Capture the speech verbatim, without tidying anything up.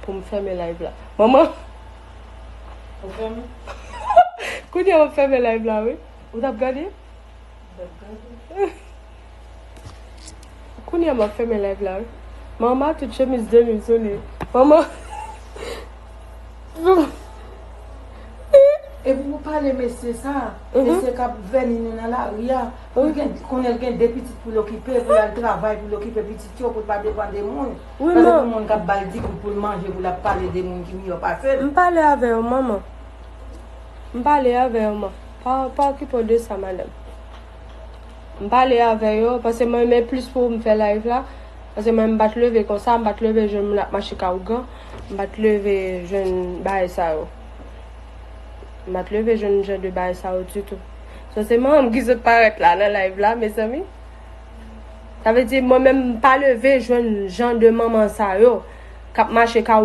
Pou m fèmen live la. Manman, Ou fèmen? Kounye a m ap fèmen live la, wi. Ou t ap gade? M t ap gade. Kounye a m ap fèmen live la, wi. Manman, tout chemiz de m sou li. Manman. Epi pou pale mesye sa, Mhm. mesye k ap vèni nou nan lari a, pou l gen, konnen l gen de pitit pou l okipe, pou l al travay, pou l okipe pitit yo, pou l pa depann de moun. Wi, Paske man. Pou moun k ap ba l di pou, pou l manje, pou l ap pale de moun ki miyò pase l. M pale avè yo, manman. M pale avè yo, man. Pa, pa okipe w de sa, madanm. M pale avè yo, paske mwen renmen plis pou m fè live la. Paske mwen, m pa t leve konsa, m pa t leve jwenn moun ap mache ka ougan. M pa t leve jwenn bagay sa yo. M pa t leve jwenn jan de bagay sa yo ditou. So, se manman m ki sot parèt la nan live la, mezanmi. Sa vle di, mwen menm, m pa leve jwenn jan de manman sa yo k ap mache ka